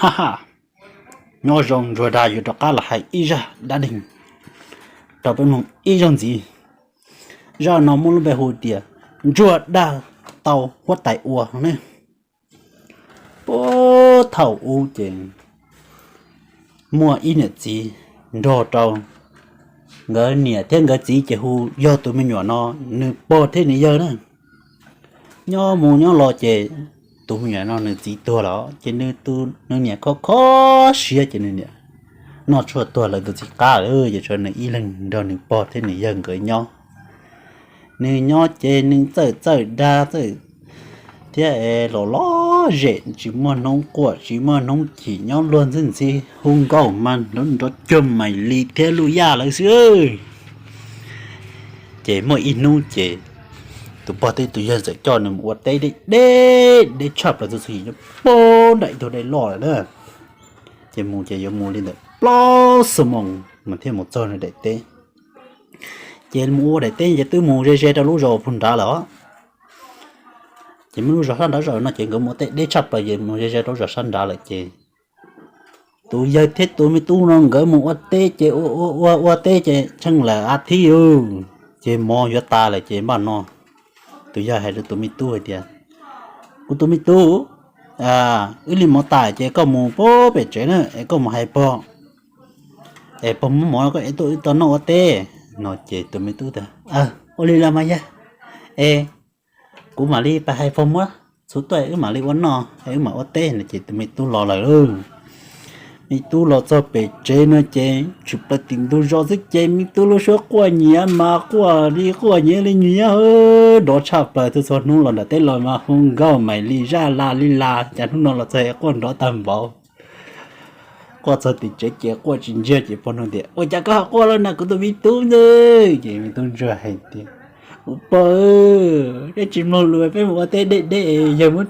Ha ha, nyob zoo, ntsuag dag yuav rov qab los hais ib zaj dab neeg rau peb mloog ib zaug ntxiv. Zaj no muaj lub npe hu tias ntsuag dag tau huab tais ua ne. Puag thaum ub ces muaj ib niam txiv nrog rau nkawd niam thiab nkawd txiv ces hu yog tus me nyuam no nws pog thiab nws yawg na. Nyob mus nyob los ces tus me nyuam no nws txiv tuag lawm ces nws tus, nws niam kho kho siab ces nws niam noj tshuaj tuag lawm tus txiv qab lawm ces tshuav nws ib leeg nrog nws pog thiab nws yawg nkawd nyob. Nws nyob ces nws txawj txawj dag txawj thiab es los lom zem, tsis muaj hnub quaj tsis muaj hnub chim, nyob luag ntxhi ntxhi hu nkauj mas nrov cuag Maiv Lis thiab Luj Yaj lawv xwb. Ces muaj ib hnub ces tus pog thiab tus yawg txawm coj nws mus ua teb deb deb deb tshaj plaws, txhua txhua yim nyob puag nram ib tug dej loj lawm na. Ces mus ces yuav mus li ntawm plaub xuab moos mas thiaj mus txog nws daim teb. Ces mus ua daim teb ces twb mus ze ze rau lub zos puag nrad lawm. Ces muaj lub zos sab nrad zos no ces nkawd mus ua teb deb tshaj plaws ces mus ze ze rau zos sab nrad lawm ces tus yawg thiab tus me tub no nkawd mus ua teb ces ua ua ua teb ces tsheej lawm a thiv lawm, ces mov yuav tas lawm ces npaj no tus yawg hais rau tus me tub hais tias, Kuv tus me tub, wb li mov tas ces koj mus pem tsev na es koj mus hais pog es pog muab mov koj es tuaj wb tau noj ua teb. No ces tus me tub tias, Ua li los mas yawg, es kuv mam li pab hais pog muab txhuv tuaj wb mam li ua noj es wb mam ua teb. No ces tus me tub los lawm lauj. Me tub los txog pem tsev no ces tshwm plaws tim ntug zos xwb ces me tub lub suab quaj nyiav mas quaj li quaj nyiav li nyiav, nrov tshaj plaws, txhua txhua hnub los nram teb los mas hu nkauj Maiv Lis Zaj Las li las, cas hnub no los txog quaj nrov tag npaum. Quaj txog tim tsev ces quaj tsis ntsiag ces pog nug tias, Ua cas koj ho quaj los na kuv tus me tub ntag? Ces me tub ntsuag hais tias, Kuv pog, neb tsis mloog lus, peb mus ua teb deb deb, yawg muab,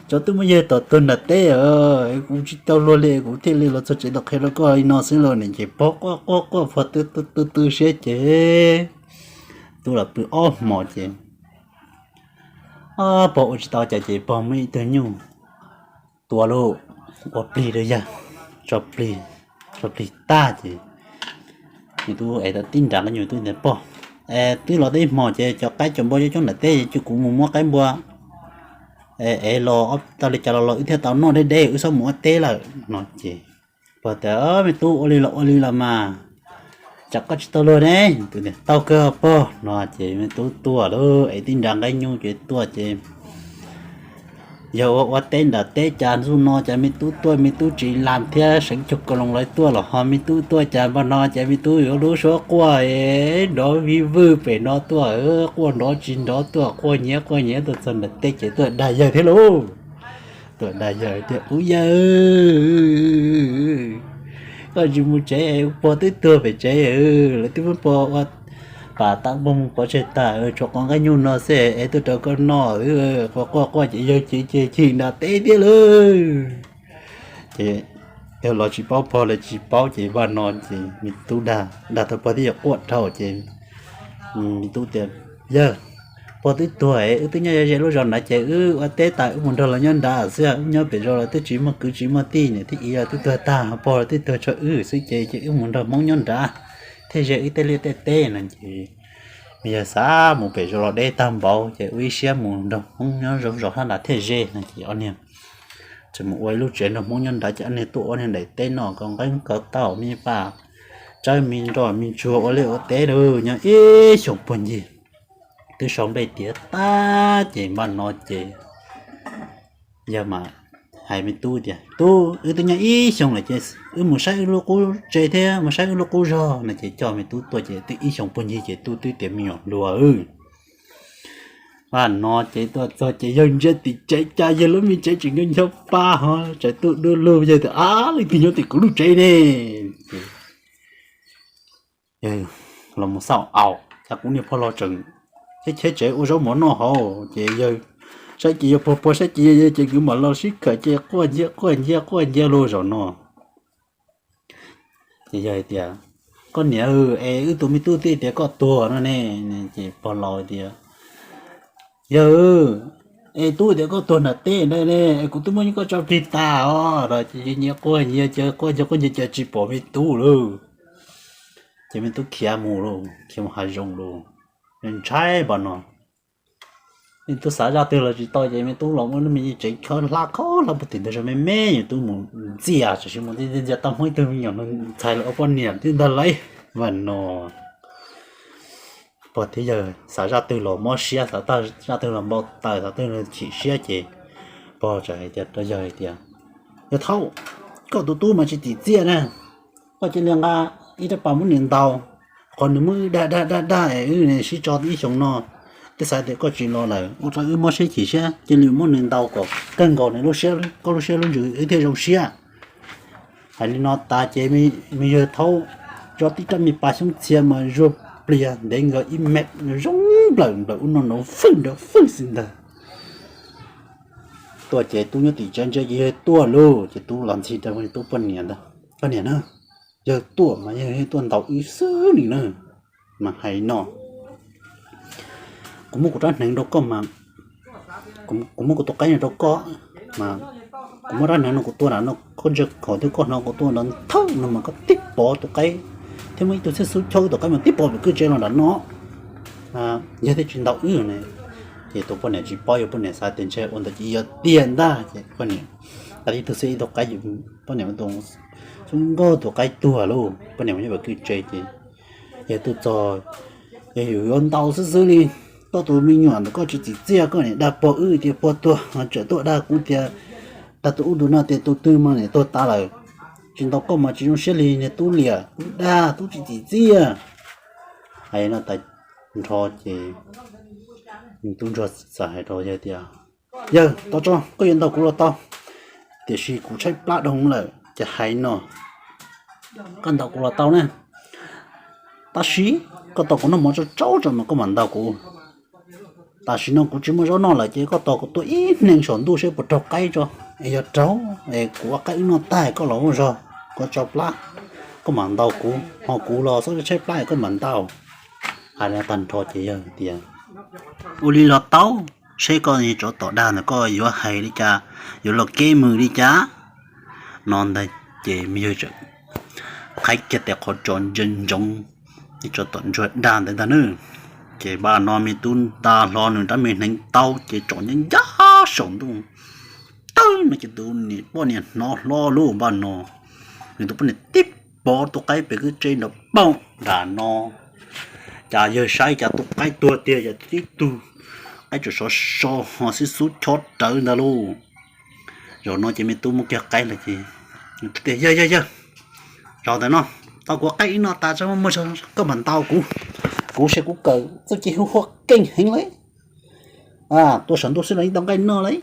tsov twb muab yawg tom tuag nram teb, kuv tsis tau luag li kuv thiaj li los txog tsev tau qhia rau koj li no xwb los. No ces pog quaj quaj quaj pog tu tu tu siab ces tub los pw ob hmos ces pog ua tsis tau cas ces pog muab ib tug nyuj tua lauj, ua plig rau yawg, tso plig, tso plig tag ces nws tub es tib nra nqaij nyuj, tub tias, Pog, twb los tau ib hmos ces cov qaib cov npua coob coob nram teb ces kuv mus muab qaib npua es los tau li cas los los wb thiaj tau noj deb deb, wb txhob mus ua teb lawm. No ces pog tias, Me tub, ua li los ua li los mas, tsam koj tsis tau luag ne. Tub tias, Tau kawg pog. No ces me tub tuaj lauj, es tib nra nqaij nyuj ces tuaj ces yawg ua ua teb nram teb cas ntxub no cas me tub tuaj me tub tsis las thiab seev cuag kaus loos lawv tuaj los ho me tub tuaj cas npaj no ces me tub yuav lub suab quaj nrov vij vwj pem no tuaj, quaj nrov tsis nrov tuaj, quaj nyiav quaj nyiav tuaj txog nram teb ces tuaj dag yawg thiab lauj. Tuaj dag yawg tias, Ub yawg, koj tsis mus tsev, pog twb tuag pem tsev, lawv twb muab pog ua pam tab pog mus pov tseg tag, tshuav qhov nqaij nyuj no xwb es tuaj rau koj noj. Quaj quaj quaj ces yawg cev ceg chim nram teb thiab lauj. Ces yawg los tsis paub, pog los tsis paub ces npaj no ces me tub dag, dag tau pog thiab yawg quaj dhau ces me tub tias, Yawg, pog twb tuag es wb twb nyob ze ze lub zos nrad ces wb ua teb tas wb mus nrog lawv nyob nrad xwb, wb nyob pem zos los twb tsis muaj kwv tsis muaj tij, niam thiab txiv twb tuag tag, pog twb tuag tshuav wb xwb ces ces wb mus nrog Hmoob nyob nrad thiaj ze wb tej liaj tej teb. No ces me yawg xav mus pem zos los deb tag npaum ces ua ib siab mus nrog Hmoob nyob zos sab nrad thiaj ze. No ces ob niag txawm mus ua ib lub tsev nrog Hmoob nyob nrad ces ob niag tuaj ua niag daim teb noj, kaus nqeeb kaus taum, me paj tsawb me nroj me ntsuag, ua liaj ua teb nyob ib xyoos puag ncig. Twb sau nplej tiav tag ces npaj no ces yawg mas hais me tub tias, Tub, wb twb nyob ib xyoos lawm ces wb mus saib wb lub qub tsev thiab mus saib wb lub qub zog. No ces coj me tub tuaj ces twb ib xyoos puag ncig ces tub twb tiav me nyuam hluas. Npaj no ces tuaj txog ces yawg ntsia tim tsev cas yawg lub me tsev tseem ncho ncho pa ho tseem tuaj dua lug, yawg tias, Ab, leej twg nyob tim kuv lub tsev ne? Los mus xauj, Au, cas kuv niag pog los tseem cheb cheb tsev ua zaub mov noj hauv. Ces yawg saib ces yawg pog, pog saib ces yawg, ces nkawd mam los sib khawm ces quaj ncia quaj ncia quaj ncia lug zaum no. Ces yawg hais tias, Koj niam, es wb tus me tub twb tias koj tuag no ne. Ces pog laus tias, Yawg, Es tub, tias koj tuag nram teb ntag ne, es kuv twb muab koj tso plig tas os. Los ces nyias quaj nyias cav, quaj nyias cav, tsis pom me tub lawm. Ces me tub khiav mus lauj, khiav mus hav zoov lauj. Ntshai npaum no, me tub xav zaj twg los tsis tau, ces me tub los muaj lub me nyuam tsev khawb hlab khob hlab puag tim ntug zos me me, me tub mus ntxias, tam sim mus ntxias ntxias tau muaj ib tug me nyuam no ntxhais los ua poj niam twb ntag lauj. Npaum no, pog thiab yawg xav zaj twg los mob siab, xav zaj twg los npau taws, xav zaj twg los chim siab ces pog txawm hais tias rau yawg hais tias, Yawg thaub, koj tus tub mas tsis txim txiaj na, koj cia li nqa ib rab pas muab nws ntaus, qhov nws muab wb dag dag dag dag es wb sib tso ib xyoos no, twb xav tias koj tsis los lawm ua rau wb mob siab chim siab, cia li muab nws ntaus kom kawg nkaus nws lub siab, koj lub siab lub ntsws wb thiaj zoo siab. Hais li no tas ces me yawg thaub tso tib rab me pas xyoob txhia mas zuag plias ntev nkaus ib mev, zoo nplawm nplawm ub no nrov fwj nrov fwj xwb ntag. Tuaj ces tub nyob tim tsev ntsia ces yawg tuaj lauj, ces tub los ntxhi rau tub poj niam ntag, Koj niam na, yawg tuaj mas yawg tuaj ntaus wb xwb li na, mas hais no, Kuv muab kuv rab hneev rau koj mas, kuv muab kuv tus qaib no rau koj mas, kuv muab rab hneev no kuv tua nram no, koj ntsia qhov twg koj hnov kuv tua nrov nthawj no mas koj tib pov tus qaib, thiab muaj ib tug xib xub chob wb tus qaib mas tib pov pem kwj tsev los nram no, yawg thiaj tsis ntaus wb ne. Ces tus poj niam tsis paub, yog poj niam xav tias ntshe ua ntawd ces yog tiag ntag ces poj niam tas ib tug xib ib tug qaib, poj niam tus xub nkauj tus qaib tuag lauj, poj niam mus nyob pem kwj tsev ces yawg tuaj txog, Yog yus yuav ntaus xwb xwb li, koj tus me nyuam ntawm koj tsis txim txiaj, koj niam dag pog wb tias pog tuag, tsam tuaj dag kuv tias dag tus ub tus no tias tus twg mas niam tuag tas lawm, tsis ntaus koj mas tsis zoo siab li niag tub liam, tub dag tub tsis txim txiaj. Hais no tas nrho ces tub ntsuag txawm hais rau yawg tias, Yawg, tau tso, koj yuav ntaus kuv los tau, tiam sis kuv tshaib plab dhau lawm ces hais no, koj ntaus kuv los tau na, tab sis koj tos kuv noj mov tsau tsau tso mas koj mam ntaus kuv. Tam sim no kuv tsis muaj zaub noj lawm ces koj tos kuv tuaj ib hneev saum ntuj seb puas raug qaib tso, es yog raug es kuv ua qaib wb noj tag koj los ua zog, kuv tsau plab, koj mam ntaus kuv, ho kuv los txhob tshaib plab es koj mam ntaus. Hais li tag nrho ces yawg tias, Ua li los tau, seb koj tsov tom dag ntawd koj yuav hais li cas, yuav los keb mus li cas. No ntag ces me yawg txawm qhaib kiag tes qhov tsos ntsia ntsoov tsov tom ntsuag dag ntawd ntag na. Ces npaj no me tub nta hlo nws rab me hneev tau ces tsom ncaj ncaj saum ntuj tawg no ces tus niam poj niam hnov hlo lauj. Npaj no nws tus poj niam tib pov tus qaib pem kwj tsev nrov poog nram no, cas yawg saib cas tus qaib tuag tiag, cas tib tug qaib tseem sov so ho xib xub chob rawv ntag lauj. Zaum no ces me tub muab kiag qaib lawm ces, Yawg, yawg, yawg, zaum ntawm no tau kuv qaib wb noj tas tso, muaj zog koj mam ntaus kuv, kuv saib kuv kawm txuj ci hu huaj keej heev lauj, tuaj saum ntuj xwb los yeej tau nqaij noj lauj.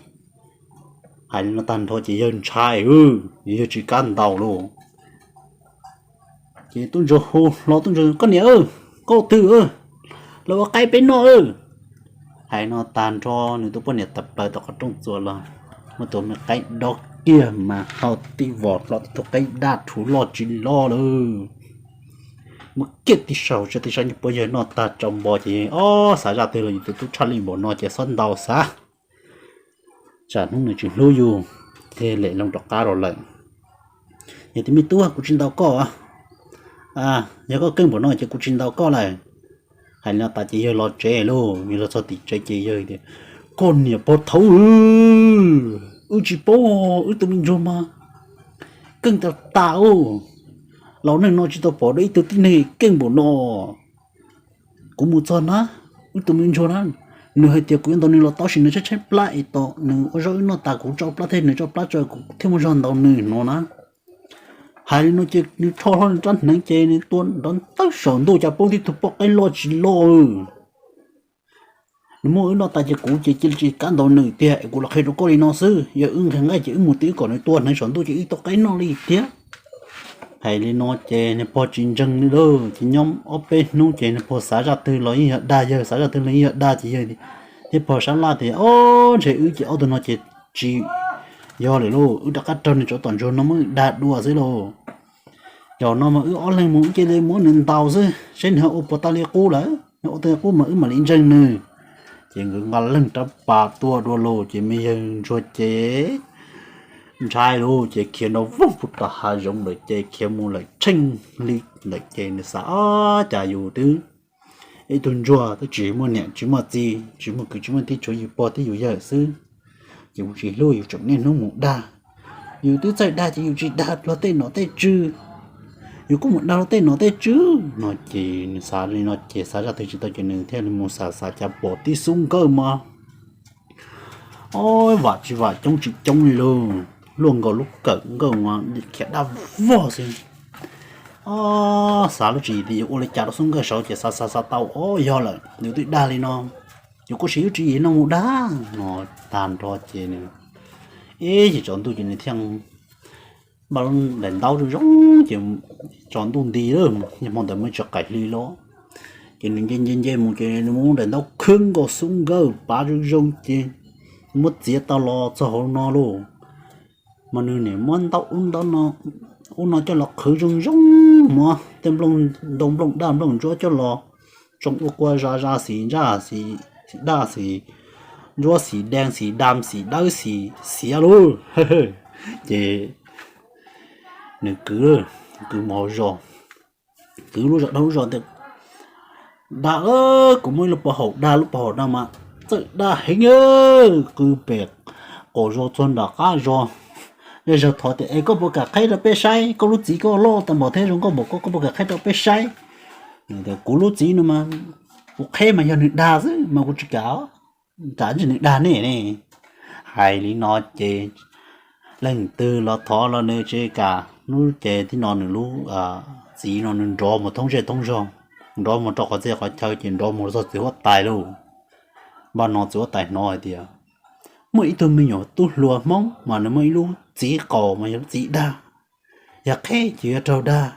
Hais li no tag nrho ces yawg ntshai, yawg tsis kam ntaus lauj. Ces tub ntsuag hu hlo tub ntsuag, Koj niam, koj twg, los ua qaib peb noj. Hais no tag nrho nws tus poj niam tawm plaws tom qhov rooj txuas los, muab tus me qaib dob kiag mas hau tib vos hlo tib tug qaib daj rhuv loj tsis loj lawm. Muab kiag tib saum tsa tib sab nyob puab yawg noj tag tsau npo ces, Ob, xav zaj twg los yus tus tub tshaj lij npaum no ces txhob ntaus xav, tsam hnub nws tsis hlub yus thiaj lem loo rov qab los lawm. Yog tias, Me tub, kuv tsis ntaus koj, yog koj keej npaum no ces kuv tsis ntaus koj lawm. Hais li no tas ces yawg los tsev lauj. Yawg los txog tim tsev ces yawg tias, Koj niam pog thaub, wb tsis paub, wb tus me ntsuag mas keej tas tas. Laus neeg no tsis tau pom dua ib tug tib neeg keej npaum no. Kuv mus txog na, wb tus me ntsuag na, nws hais tias kuv yuav ntaus nws los tau, tab sis nws tshaib tshaib plab es tos nws ua zaub wb noj tas kuv tsau plab thiab nws tsau plab tso kuv thiaj muaj zog ntaus nws no na. Hais li no ces nws rho hlo nws rab hneev ces nws tua nrov ntawg saum ntuj cas poob tib tug poj qaib loj tsis loj. Nws muab wb noj tas ces kuv ces cia li tsis kam ntaus nws tiag es kuv los qhia rau koj li no xwb, yog wb nqhis nqaij ces wb mus tim wb kom nws tua hneev saum ntuj ces wb tau qaib noj li tiag. Hais li no ces niag pog tsis ntseeg li lauj, ces nyob ob peb hnub ces niag pog xav zaj twg los yeej yog dag yawg, xav zaj twg los yeej yog dag ces yawg thiab pog sab laj tias, Ob, ntshe wb ces ob tug no ces tsis yog lawm lauj, wb rov qab raug nws tsov tom ntsuag no muab wb dag dua xwb lauj. Zaum no mas wb ob leeg mus wb cia li muab nws ntaus xwb seb nws ho ua puas tas li qub lawm, nws ua tas li qub mas wb mam li ntseeg nws. Ces nkawd nqa leej rab pas tuaj dua lug ces me yawg ntsuag ces ntshai lug ces khiav nrov voog puag tom hav zoov lawm ces khiav mus lawm tsheej li lawm ces nws xav, Ob, cas yus twb ib tug ntsuag twb tsis muaj niam tsis muaj txiv, tsis muaj kwv tsis muaj tij, tsuav yus pog thiab yus yawg xwb, ces kuv tsis hlub, yus tseem niaj hnub mus dag. Yus twb txawj dag ces yus tsis dag luag tej nom tej tswv, yus kuj mus dag luag tej nom tej tswv no ces nws xav li no ces xav zaj twg tsis tau ces nws thiaj li mus xav xav cas pom tib xub nkawj mas, ob, vam tsis vam coob tsis coob li lauj, luaj nkaus lub kawm nkawj mas khiav daj vog xwb. Ob, xav lub tswv yim tias yuav ua li cas rau xub nkawj saud ces xav xav xav tau, Ob, yog lawm, yus twb dag li no, yus kuj siv lub tswv yim no mus dag no. Tag nrho ces nws, ib, ces tsaus ntuj ces nws thiaj npaj lub daim ntaub zoo zoo ces tsaus ntuj nti lawm, hmo ntawd muaj tsis qaim hli los, ces nws nce nce nce mus ces nws muab daim ntaub khwb nkaus xub nkawj pav zoo zoo ces muab txiav tau los txog hauv no lauj. Mas nws nim muab ntaub ub ntaub no, ub no coj los qhwv zoo zoo, muab tej nplooj ntoo nplooj daj nplooj ntsuab coj los tsoo ua kua zas zas xim ntsaj xim daj xim ntsuab xim dees xim dam xim dawb xim xiav lauj. Ces nws kwv, kwv mus hauv zos, kwv lub zos dhau lub zos tias, Dag, kuv muaj ib lub pov haum dag, lub pov haum dag mas txawj dag heev, qw pem qaum zos txog nram qab zos. Zej zog thov tias, Es koj puas kam qheb rau peb saib, koj lub txiv koj loj tag npaum thiab zoo nkauj npaum ko, koj puas kam qheb rau peb saib? Kuv lub txiv no mas kuv qheb mas yog nws dag xwb mas kuv tsis kam, kam ntshe nws dag nej ne. Hais li no ces leej twg los thov los nws tsis kam. Hnub ces tib no nws lub txiv no nws nrov mus thoob zej thoob zog, nrov mus rau qhov txhia qhov chaw ces nrov mus txog txiv huab tais lauj. Npaj no txiv huab tais hnov hais tias muaj ib tug me nyuam tub hluas Hmoob mas nws muaj ib lub txiv qaum mas yog lub txiv dag, yog qheb ces yuav raug dag.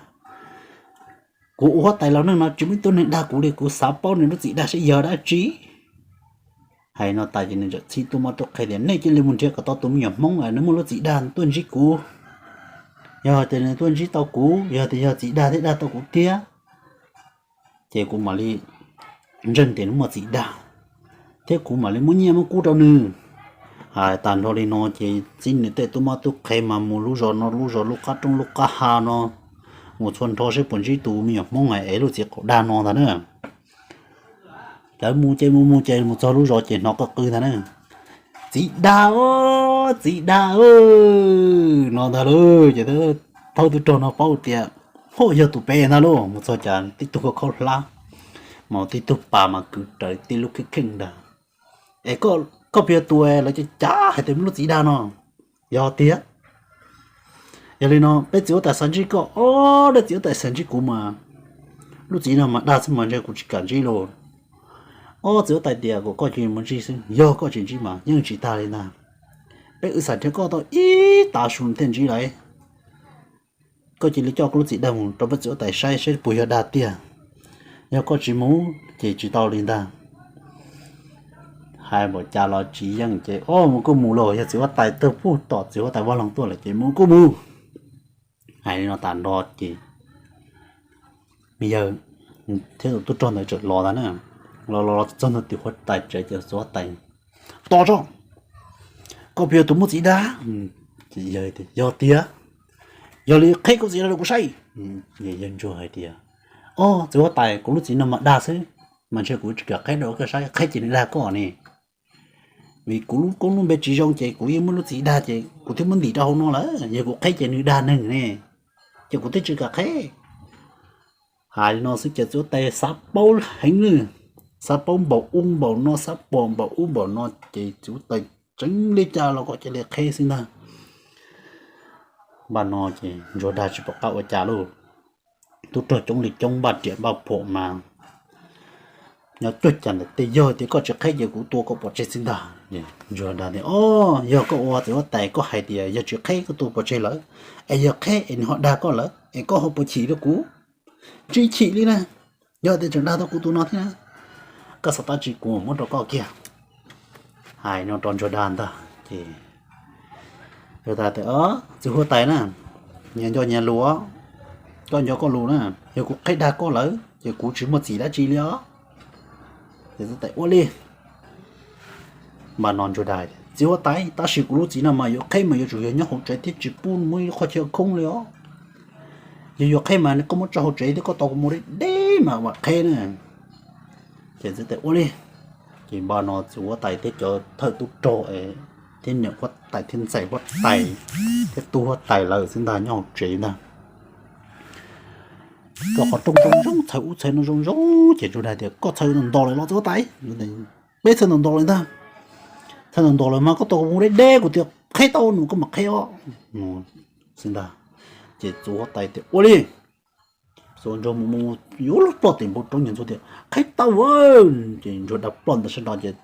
Kuv ua huab tais los neej no tsis muaj ib tug neeg dag kuv li, kuv xav paub nws lub txiv dag saib yog dab tsi. Hais no tas ces nws txawm txib tub mab tub qhe tias, Nej cia li mus nrhiav kom tau tus me nyuam Hmoob nws muaj lub txiv dag tuaj ntsib kuv. Yog tias nws tuaj ntsib tau kuv, yog tias yog txiv dag thiab dag tau kuv thiab, ces kuv mam li ntseeg tias nws muaj txiv dag, thiab kuv mam li muab nyiaj muab kub rau nws. Hais tas nrho li no ces txib nws tej tub mab tub qhe mas mus lub zos no lub zos, lub qab roob lub qab ha no, mus txhua nrho seb puas ntsib tus me nyuam Hmoob es lub txiv qaum dag no ntag na. Lawv mus ces mus mus ces mus txog lub zos ces hnov qw qw ntag na, Txiv dag, txiv dag no ntag lauj. Ces thaub tub rog no paub tias, Hov, yog tus pem ntag lauj. Mus txog cas tib tug khaub hlab, mas tib tug pas mas kwv rawv tib lub kheej kheej ntag. Es koj puas yog tus lawv cav cav hais tias muaj lub txiv dag no? Yog tiag. Yog li no peb txiv huab tais xav ntsib koj, ob, dab txiv huab tais xav ntsib kuv mas lub txiv no mas dag xwb mas ntshe kuv tsis kam ntsib lauj. Ob, txiv huab tais tias kom koj cia li mus ntsib xwb, yog koj tsis ntsib mas yeej tsis tag li ntag. Peb wb xav nrhiav koj tau ib tav su thiaj ntsib lauj. Koj cia li coj koj lub txiv dag mus rau peb txiv huab tais saib saib puas yog dag tiag. Yog koj tsis mus ces tsis tau li ntag. Hais npaum cas los tsis yeej ces, Ob, mus kuj mus lauj, yog txiv huab tais tawg pug tom txiv huab tais vaj loog tuaj lawm ces mus kuj mus. Hais li no tas nrho ces me yawg thiab tus tub rog ntawd txawm los ntag na. Los los txog ntua tim huab tais tsev ces txiv huab tais, Tos tso, koj puas yog tus muaj txiv dag? Yog tiag. Yog li qheb koj txiv dag rau kuv saib. Yawg ntsuag hais tias, Ob, txiv huab tais, kuv lub txiv no mas dag xwb, mas ntshe kuv tsis kam qheb rau koj saib, qheb ces nws dag koj ne. Vim kuv lub koob lub npe tsis zoo ces kuv yeej muab lub txiv dag ces kuv thiaj muab ntim rau hauv no lawm, yog kuv qheb ces nws dag neeg ne, ces kuv thiaj tsis kam qheb. Hais li no xwb ces txiv huab tais xav paub heev li, xav paub npaum ub npaum no, xav pom npaum ub npaum no ces txiv huab tais tseev li cas los kom cia li qheb xwb ntag. Npaj no ces ntsuag dag tsis pom qab ua cas lauj. Tub rog coob li coob, npaj riam npaj phom mas nyob cuag cas ntawm tej, Yog tias koj tsis qheb ces kuv tua koj pov tseg xwb ntag. Ntsuag dag tias, Ob, yog koj ua txiv huab tais koj hais tias yog tsis qheb koj tua pov tseg lawm, es yog qheb es nws ho dag koj lawm es koj ho puas chim rau kuv? Tsis chim li na. Yog tias tseem dag tau kuv tus no thiab na, koj xav tab tsi kuv muab rau koj kiag. Hais no rau ntsuag dag ntag ces ntsuag dag tias, Txiv huab tais na, nyias nco nyias lus, koj nco koj lus na, yog kuv qheb dag koj lawm ces kuv tsis muaj txim dab tsi li os. Ces txiv huab tais, Ua li, Npaj no Ntsuag Daj tias, Txiv huab tais, tab sis kuv lub txiv no mas yuav qheb mas yuav tsum yog nyob hauv tsev thiab tsis pub mus ib qhov chaw khoob li os. Yog yuav qheb mas koj muab tso hauv tsev thiab koj tos kuv mus deb deb mas mam qheb na. Ces txiv huab tais ua li. Ces npaj no txiv huab tais thiab cov thawj tub rog thiab niam huab tais thiab ntxhais huab tais thiab tub huab tais lawv xwb ntag nyob hauv tsev ntag. Rau qhov rooj zoo zoo, txhais ub txhais no zoo zoo, ces Ntsuag Daj tias, Koj txhais ntau ntau lawm los txiv huab tais? Peb txhais ntau ntau lawm ntag. Txhais ntau ntau lawm mas koj tos kuv mus deb deb, kuv tias qheb tau no koj mam qheb os. Xwb ntag. Ces txiv huab tais tias, Ua li. Txiv huab tais mus mus yuav luag ploj tim npoo roob, nws ntxuav tias, Qheb tau. Ces Ntsuag Daj ploj ntawm sab nraud ces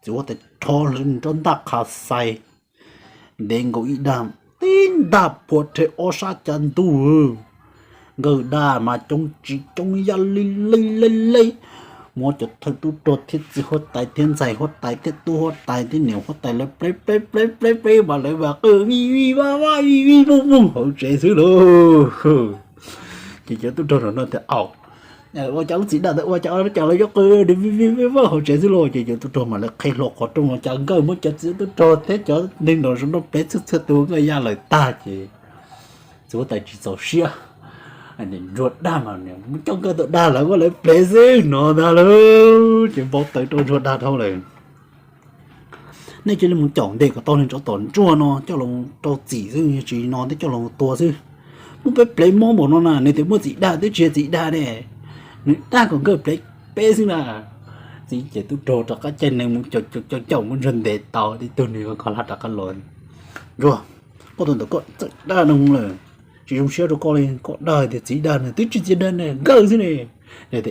txiv huab tais rho nws rab ntaj qha xais ntev nkaus ib dag, tib ntaj phua rhe ob sab cav ntug. Nkawj daj mas coob tsis coob yaj li li li li. Muab cov thawj tub rog thiab txiv huab tais thiab ntxhais huab tais thiab tub huab tais thiab niam huab tais lawv pleb pleb pleb pleb pleb mas lawv mas qw vij vij vaj vaj vij vij vooj vooj hauv tsev xwb lauj. Ces cov tub rog no tias, Au, ua cas lub txiv daj ntawd ua cas ua cas lawv yuav qw vij vij vaj vaj hauv tsev xwb lauj? Ces cov tub rog mas lawv qheb hlo qhov rooj los cas nkawj muab cov txiv tub rog thiab cov neeg nraum zoov no pleb txhua txhua tus nkawj yaj lawm tag ces txiv huab tais tsis txaus siab. Ntsuag daj mas muab coj nkawj tuaj dag lawv muab lawv plev xwb no ntag lauj. Ces npau taws rau ntsuag daj dhau lawm. Nej cia li mus caum ntes kom tau nws tsov tom ntsuag no coj los rau txim xwb, tsis no thiaj coj los tua xwb. Muab peb plev mob npaum no na, nws tias muaj txiv dag twb tsis yog txiv dag ne. Nws dag kom nkawj plev peb xwb na. Txiv ces tub rog rov qab caij nees mus caum caum caum muab ntsuag ntes tau tib tug nws kho hla rov qab los. Ntsuag, koj tus ntawm koj txawm dag no lawm, tsis zoo siab rau koj li. Koj dag tias txiv dag na, twb tsis txiv dag ne, nkawj xwb ne.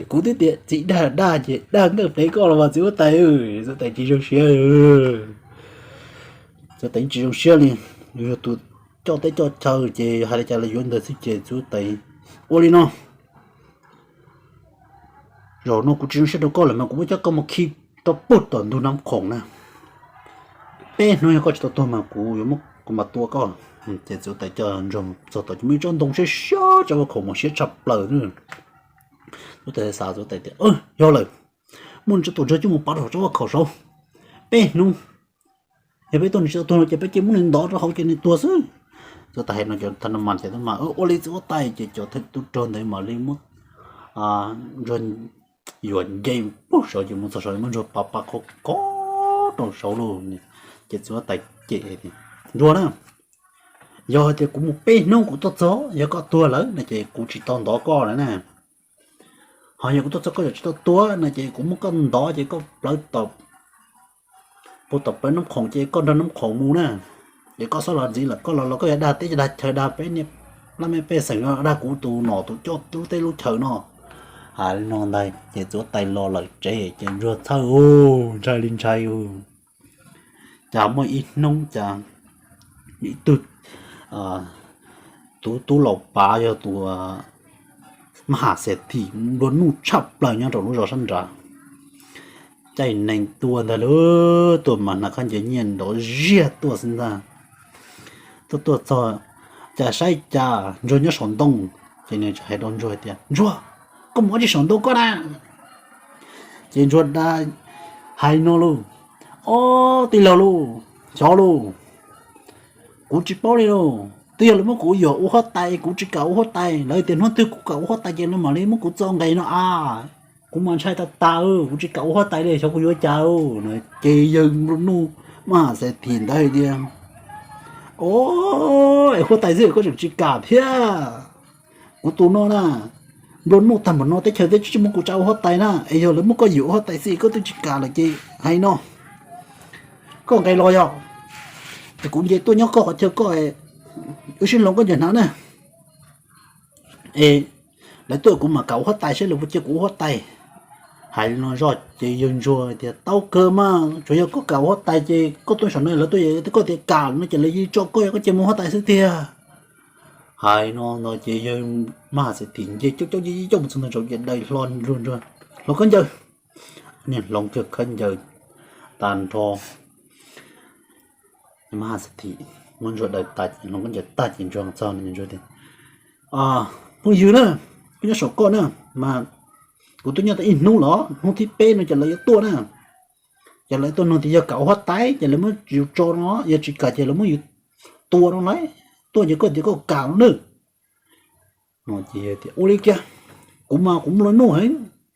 Kuv twb tias txiv dag dag ces dag nkawj plev koj los mas txiv huab tais. Txiv huab tais tsis zoo siab. Txiv huab tais tsis zoo siab li, yog tus coj teb coj chaw ces hais li cas los yuav ntawd xwb ces txiv huab tais ua li no. Zaum no kuv tsis zoo siab rau koj lawm mas kuv muab coj koj mus khi rau puag tom ntug Nab Khoom na. Peb hnub yog koj tsis tau tuag mas kuv yuav muab kuv mam tua koj. Ces txiv huab tais coj ntsuag txog tom ces muaj ib tsob ntoo siab siab, tsob vaj khaum mas siab tshaj plaws. Txiv huab tais xav, txiv huab tais tias, Yog lawm, muab nws tsob tus ntsuag coj mus pov rau tsob vaj khaum saud peb hnub. Yog peb tuaj nws tsis tau tuag no ces peb cia muab nws ntov rau hauv ces nws tuag xwb. Txiv huab tais hais no ces tag no mas ces mas ua li txiv huab tais ces cov thawj tub rog ntawd mam li muab ntsuag yuam nce puag saud ces mus txog saud muab ntsuag pa pa khob khob rau saud lauj. Ces txiv huab tais cem tias, Ntsuag na, yog hais tias kuv mus peb hnub kuv tuaj txog yog koj tuag lawm no ces kuv tsis tau ntov koj lawm na. Ho yog kuv tuaj txog koj yuav tsis tau tuag no ces kuv muab koj ntov ces koj plawv tom, puag tom plawv Nab Khoom ces koj nrog Nab Khoom mus na. Ces koj xob los ntxiv lawm, koj los los koj yuav dag teb dag chaw dag peb niaj plab me pej xeem no, dag kuv tus nom tus coj lub teb lub chaw no. Hais li no ntag ces txiv huab tais los lawm tsev ces ntsuag txhawj ntshai li ntshai. Cas muaj ib hnub cas ib tug tub tub laus pav yog tus mab has xes thim nplua nuj tshaj plaws nyob rau lub zos sab nrad, caij nees tuaj ntag lauj, tuaj mas hnav khaub ncaws nyiaj nrov ziag tuaj xwb ntag. Tuaj tuaj txog, cas saib cas ntsuag nyob saum ntoo, ces nws hais rau ntsuag tias, Ntsuag, koj mus ua dab tsi saum ntoo koj na? Ces ntsuag hais no lauj, Ob tij laug lauj, xyov lauj, kuv tsis paub li lauj. Twb yog lawv muab kuv yuam ua huab tais, kuv tsis kam ua huab tais, lawv tias hnub twg kuv kam ua huab tais ces lawv mam li muab kuv txo nqe no a. Kuv mas ntshai tas tas, kuv tsis kam ua huab tais li, xyov kuv yuav cas no. Ces yawg nplua nuj mab has xes thim ntawd hais tias, O, es huab tais xwb koj tseem tsis kam thiab. Kuv tus no na, nplua nuj tag npaum no teb chaws twb tsis muab kuv tsa ua huab tais na, es yog lawv muab koj yuam ua huab tais xwb koj twb tsis kam lawm ces hais no, koj nqe los yog, es kuv nce tuaj nyob koj qhov chaw koj, wb sib hloov khaub ncaws hnav na. Es lawv tuaj kuv mam kam ua huab tais saib lawv puas cia kuv ua huab tais. Hais li no zoj ces yawg ntsuag tias, Tau kawg mas, tsuas yog koj kam ua huab tais ces koj tuaj saum no lawv tuaj, yog koj tias kam no ces lawv yeej tso koj, yog koj cia mus ua huab tais xwb tiag. Hais no no ces yawg mab has xes thim nce coob coob coob mus txog ntawm saud ces daws hlo ntsuag, hloov khaub ncaws. Niag hloov kiag khaub ncaws tag nrho, mab has xes thim muab ntsuag daws tas, hloov khaub ncaws tag ces ntsuag txog no ntsuag tias, Phooj ywg na, kuv nyob saum koj na, mas kuv twb nyob tau ib hnub los, hnub thib peb no ces lawv yuav tuaj na. Ces lawv tuaj nug tias yog kam ua huab tais ces lawv muab yus tso no, yog tsis kam ces lawv muab yus tua no lauj. Tuaj ces koj tias koj kam no nawb. Ua li kiag, kuv mas kuv muaj lub nuj heev,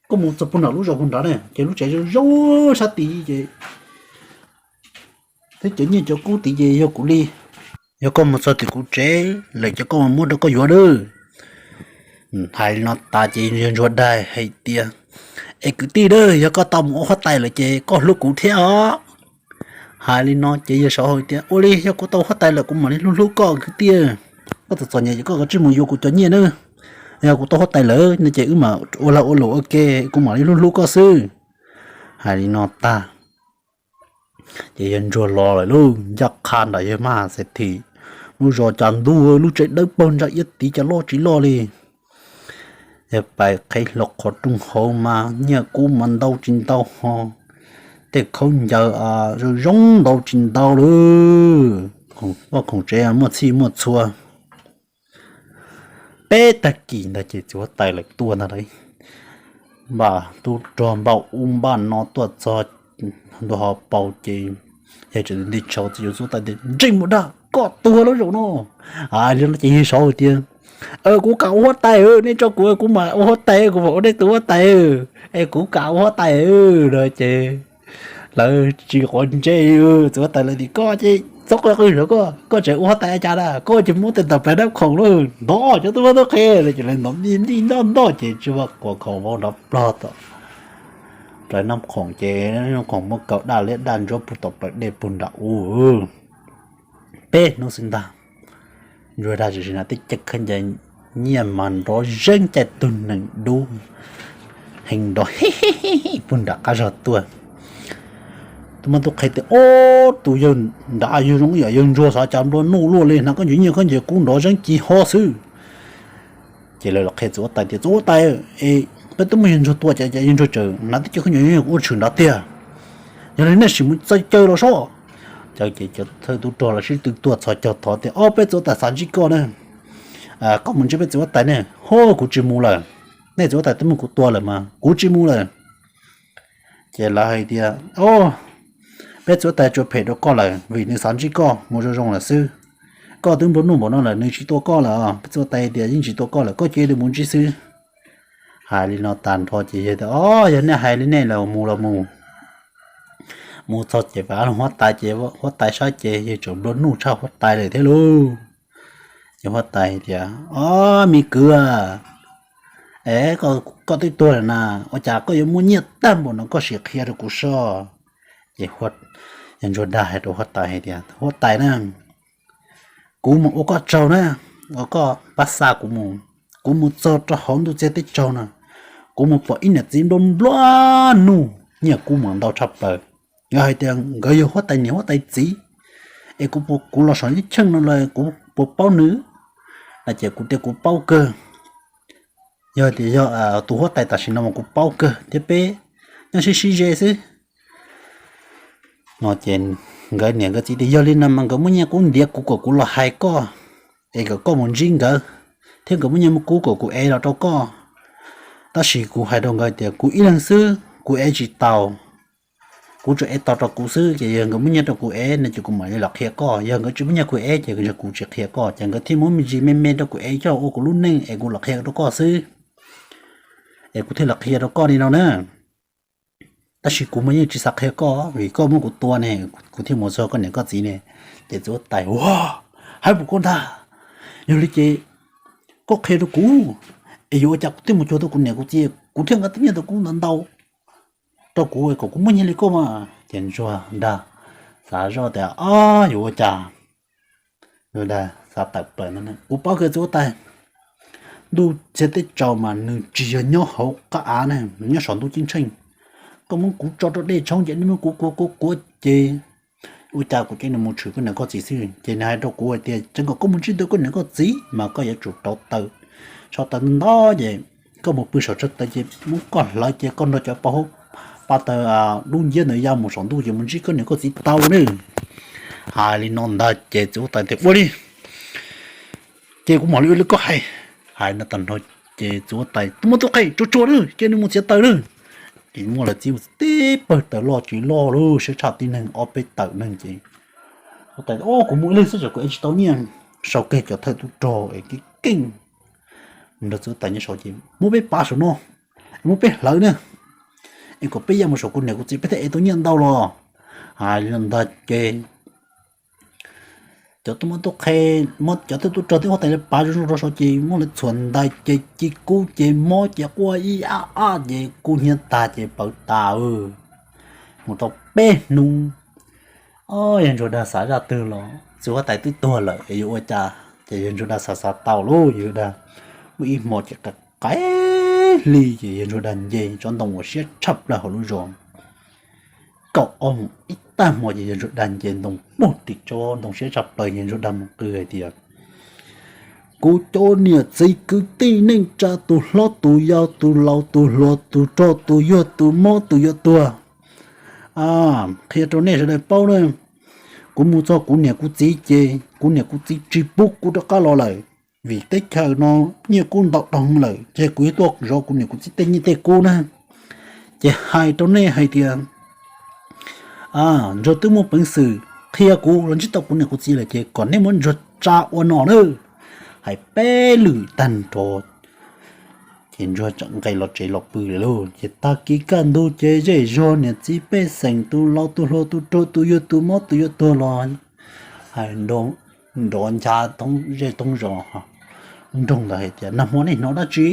koj mus txog puag nram lub zos puag nrad na ces lub tsev zoo zoo sab tid ces thiab cov nyiaj cov kub tid ces yog kuv li. Yog koj mus txog tim kuv tsev lawm ces koj mus muab rau koj yuav lawm. Hais li no tas ces yawg ntsuag dag hais tias, es kwv tij a, yog koj tau mus ua huab tais lawm ces koj hlub kuv thiab os. Hais li no ces yawg saud hais tias, ua li yog kuv tau huab tais lawm kuv mam li hlub hlub koj kwv tij. Koj txom txom nyem ces koj kav tsij mus yuav kuv cov nyiaj nawb. Yog kuv tau huab tais lawm no ces wb mam ua lag ua luam ua ke, kuv mam li hlub hlub koj xwb. Hais li no tag ces yawg ntsuag los lawm lauj, ncaj qha nram yawg Maj Xes This lub zos cas ntuj, lub tsev dawb paug ntsa iab tid cas loj tsis loj li. Yawg pais qhib hlo qhov rooj hauv mas nyiaj kub mas ntau tsis ntau ho, tej khaub ncaws zoo zoo ntau tsis ntau li. Vaj khoom tsev muaj txhij muaj txhua. Peb tag kis ntag ces txiv huab tais lawv tuaj ntag lauj. Npaj tub rog npaj ub npaj no tuaj txog ntua hauv paus ces yawg tseem nti tshauv txiv huab tais tias, ntsej muag dag, koj tuag lawm zaum no. Hais li no ces yawg saud tias, kuv kam ua huab tais, nej tso kuv, kuv mam ua huab tais, kuv mam ua nej tus huab tais, es kuv kam ua huab tais no ces lawv tsis quav ntsej. Txiv huab tais lawv tias, koj ces txhob qw qw lawm, koj tseem ua huab tais cas na, koj ces muab tej tawm plaws nab khoom lawm ntov cov tub mab tub qhe no ces lawv ntov nij nij ntoj ntoj ces tsis muaj quas khoom vau nrov plog tom plaws nab khoom ces nab khoom muab kaw daj liab daj ntsuab puag tom plaws dej puag nram ub. Peb hnub xwb ntag, ntsuag dag tsis na, tej cev khaub ncaws nyiaj mas nrov zeeb, caij tug neeg dub heev nrov puag nram qab zog tuaj. Tub mab tub qhe tias, ob, tus yawg nrad yawg zoo yam yawg ntsuag xav cas nplua nuj luaj li na, khaub ncaws nyiaj khaub ncaws kub nrov zeeb ci ho xwb. Ces lawv los qhia txiv huab tais tias, txiv huab tais, es peb twb muaj yawg ntsuag tua ces yawg ntsuag tseem hnav tej cev khaub ncaws nyiaj ua tshwm nrad tiag. Yog li nej sim mus txawj caw los sob. Ces cov thawj tub rog los sib tw tuaj txhos caug thov tias, ob, peb txiv huab tais xav ntsib koj na, koj mus ntsib peb txiv huab tais ne. Ho, kuv tsis mus lawm, nej txiv huab tais twb muab kuv tua lawm mas kuv tsis mus lawm. Ces lawv hais tias, o, peb txiv huab tais tsuas phem rau koj lawm vim nws xav ntsib koj, mus zoo zoo lawm xwb. Koj twb nplua nuj npaum no lawm nws tsis tua koj lawm, peb txiv huab tais tias yeej tsis tua koj lawm, koj cia li mus ntsib xwb. Hais li no tag nrho ces yawg tias, o, yog nej hais li nej los mus los mus. Mus txog ces pab huab tais ces huab tais saib ces yawg tseem nplua nuj tshaj huab tais lawm thiab lauj. Ces huab tais tias, o, me kwv, es koj twb tuag lawm na, ua cas koj yuav muaj nyiaj tag npaum no koj sim qhia rau kuv sob. Ces yawg ntsuag dag hais rau huab tais hais tias, huab tais na, kuv mus ua koj tsaug na, ua koj pab xa kuv mus, kuv mus txog rau hauv ntuj txiag teb tsaug na, kuv mus pom ib niam txiv nplua nplua nuj, nyiaj kub mas ntau tshaj plaws. Nkawd hais tias nkawd yog huab tais niam huab tais txiv, es kuv, kuv los saum ib cheej no los kuv puas paub nws? No ces kuv tias kuv paub kawg. Yog tias yog tus huab tais tam sim no mas kuv paub kawg thiab, peb nyob sib sib ze xwb. No ces nkawd niam nkawd txiv tias yog li no mas nkawd muaj nyiaj kub ntiav kuv kom kuv los hais koj, es kom koj mus ntsib nkawd, thiab nkawd muaj nyiaj muaj kub kom kuv ev los rau koj. Tab sis kuv hais rau nkawd tias kuv ib leeg xwb kuv ev tsis tau, kuv tsuas ev tau rau kuv xwb, ces yog nkawd muaj nyiaj rau kuv ev no ces kuv mam li los qhia koj, yog nkawd tsis muaj nyiaj kuv ev ces yog kuv tsis qhia koj, ces nkawd thiaj muab me ntsis me me rau kuv ev coj ua kuv lub neej es kuv los qhia rau koj xwb, es kuv thiaj los qhia rau koj li no na. Tab sis kuv mas yeej tsis xav qhia koj vim koj muab kuv tua ne, kuv thiaj mus txog koj niam koj txiv ne. Ces txiv huab tais, ua, hais puas koj ntag, yog li ces koj qhia rau kuv, es yuav ua cas kuv thiaj mus cuag tau kuv niam kuv txiv, kuv thiaj nqa tej nyiaj tau kuv ntau ntau rau kuv kom kuv muaj nyiaj li koj mas. Ces ntsuag dag xav zoj tias, o, yuav ua cas, xav tawm plaws no, kuv paub kawg txiv huab tais, ntuj txiag teb tsaus mas nws tsis yog nyob hauv qab av ne, nws nyob saum ntuj ceeb tsheej. Koj muab kuv tso rau dej tshoob ces nej muab kuv kuav kuav kuav ces ua cas kuv cia li mus tshwm koj niam koj txiv xwb. Ces nws hais rau kuv hais tias tseev kom koj mus ntsib tau koj niam koj txiv mas koj yuav tsum rauv taws, so taws ntau ces koj mus pw saum tshaj taws ces muab koj hlawv ces koj nrog cov pa hub pa taws dub nciab ntawd ya mus saum ntuj ces mus ntsib koj niam koj txiv tau ne. Hais li no ntag ces txiv huab tais tias ua li, ces kuv mam li ua li koj hais. Hais no tag nrho ces txiv huab tais tub muab tub qhe tsuag tsuag na, cia nws mus txiav taws na. Ces muaj lawv txib mus tib pawg tawm loj tsis loj lub siab tshaj tib neeg ob peb tawm neeg ces, ua tais, o, kuv mus ib leeg xwb tsam kuv ev tsis tau nyiaj. Sau kiag cov thawj tub rog es keej keej mus nrog txiv huab tais nyob saud ces muab peb pav saum no, muab peb hlawv na, es kom peb ya mus saum kuv niam kuv txiv peb thiaj ev tau nyiaj ntau los. Hais li ntag ces cov tub mab tub qhe, cov thawj tub rog thiab huab tais lawv pav zoo zoo rau saud ces muab lawv txhuam ntais ces ci kub ces mob ces quaj ib ab ab ces kub hnyiab tag ces pawv tas. Mus tau peb hnub, o, yawg Ntsuag Dag xav zaj twg los txiv huab tais twb tuag lawm es yuav ua cas ces yawg Ntsuag Dag xav xav tau lauj, yawg Dag muaj ib hmo ces qa qaib hli ces yawg Ntsuag Dag nce tsob ntoo uas siab tshaj plaws hauv lub zos kaum ob moos ib tag hmo ces yawg Ntsuag Dag nce ntoo pug tim tsob ntoo siab tshaj plaws, yawg Ntsuag Dag mus qw hais tias, kuv cov niam txiv kwv tij neej tsa tus hlob tus yau tus laus tus hluas tus rog tus yuag tus mob tus yuav tuag, qhia rau nej sawv daws paub na, kuv mus txog kuv niam kuv txiv ces kuv niam kuv txiv tsis pub kuv rov qab los lawm, vim teb chaws no nyiaj kub ntau dhau lawm ces kuv yuav tuaj zov kuv niam kuv txiv tej nyiaj tej kub na. Ces hais rau nej hais tias, Ntsuag twb muaj peev xwm qhia kuv los ntsib tau kuv niam kuv txiv lawm ces kom nej muab Ntsuag tsa ua no na. Hais peb lwm tag nrho ces Ntsuag txawm nqes los tsev los pw lawm lauj. Ces tag kis kaj ntug ces zej zog niam txiv pej xeem tus laus tus hluas tus rog tus yuag tus mob tus yuav tuag los hais nrov ncha zej thoob zos nroog ntawd hais tias, Nag hmo nej hnov dab tsi?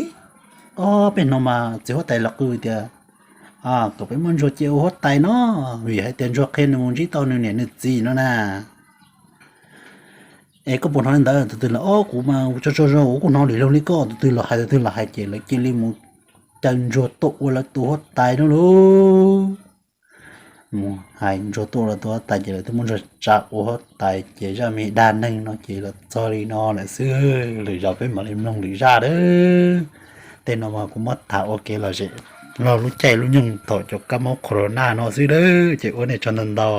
O, peb hnov mas txiv huab tais los qw tias kom peb muab Ntsuag cia ua huab tais no, vim hais tias Ntsuag qhia nws mus ntsib tau nws niam nws txiv no na. Es koj puas hnov li ntawd? Tus twg los, O, kuv mas tso tso zog kuv kuj hnov li luag li koj, tus twg los hais tus twg los hais ces lawv cia li mus caw Ntsuag tuaj ua lawv tus huab tais no lauj. Mus hais Ntsuag tuaj ua lawv tus huab tais ces lawv twb muab Ntsuag tsa ua huab tais ces zaj me dag neeg no ces los txog li no lawm xwb. Lwm zaus peb mam li mloog lwm zaj a. Tej no mas kuv muab tham ua kev lom zem los lub caij lub nyoog thaum cov kab mob corona no xwb a, ces ua nej tsaug ntau ntau.